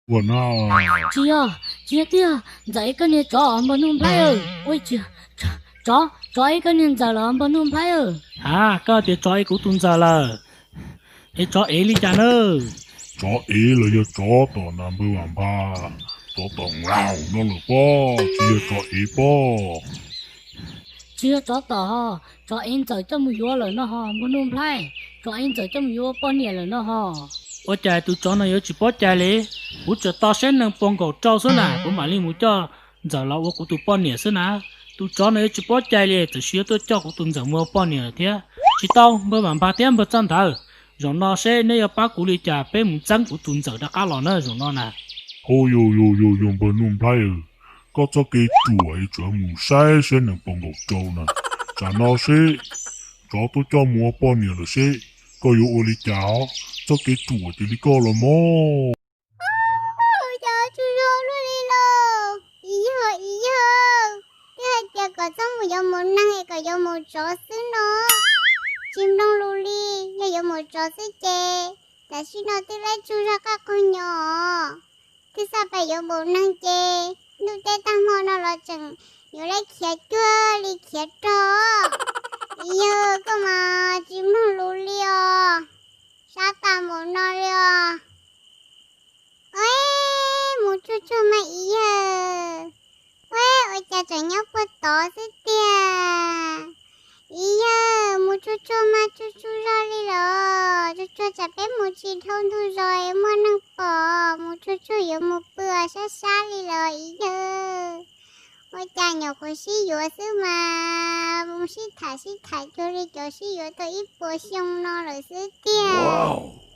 Ua no, tsis yog, tsis yog tiag, Ntxawm ev koj niag tsov npawg Nuj Nplhaib. Ua, tsov, tsov ev koj niag Ntxawm los npawg Nuj Nplhaib? Ha, koj tias tsov ev kuv tus Ntxawm lawm, es tsov ev li cas na? Tsov ev los yog tsov tom na npawg Vam Npha, tsov tom nraum no lawm pob, tsis yog tsov ev pob. Tsis yog tsov tom ho, tsov ev Ntxawm coj mus yuav lawm no ho npawg Nuj Nplhaib, tsov ev Ntxawm coj mus yuav ua poj niam lawm no ho. Ua cas tus tsov no yuav tsis pob cai li? Kuv tsuas tos saib nees pos nkaum rau xwb na, kuv mam li mus coj Ntxawm los ua kuv tus poj niam xwb na. Tus tsov no yuav tsis pob cai li, txawm sis yuav tuaj coj kuv tus Ntxawm mus ua poj niam lawm thiab. Tsis tau, npawg Vam Npha thiab npawg Txaj Ntawd, zaum no seb neb yuav pab kuv li cas peb mus txeeb kuv tus Ntxawm rov qab los na zaum no na. Ho yog yog yog yog npawg Nuj Nplhaib, koj txoj kev ruam es tsuas mus saib saib nees pos nkaum rau na. Tsam no seb tsov tuaj coj mus ua poj niam lawm seb koj yuav ua li cas os, txoj kev ruam ces li koj los mog. Cas tsuj zog luaj li los? Ib yawg, ib yawg, twb hais tias kom txhob mus yuav mus neeg es kom yuav mus tsov xwb no, tsis mloog lus li. Yog yuav mus tsov xwb ces tam sim no twb laib tsuj zog qaj qaug nyo, twb xaj pais yuav mus neeg ces ntuj teb tag hmo no los tseem yuav laib khiav cuag li khiav rog. Ib yawg, koj mas tsis mloog lus li os, sab tas mus no li os. Ua, mus tsuag tsuag mas ib yawg. Ua, ua cas tseem nyob puag tod xwb tiag? Ib yawg, mus tsuag tsuag mas tsuag tsuag zog li los, tsuag tsuag tsam peb mus tsis dhau ntug zos muaj neeg pom, mus tsuag tsuag yuav mus pw sab sab li los ib yawg. Ua cas nyuam qhuav sib yuav xwb mas mus sib tham sib tham cuag li cov sib yuav tau ib puas xyoo no lawm xwb tiag.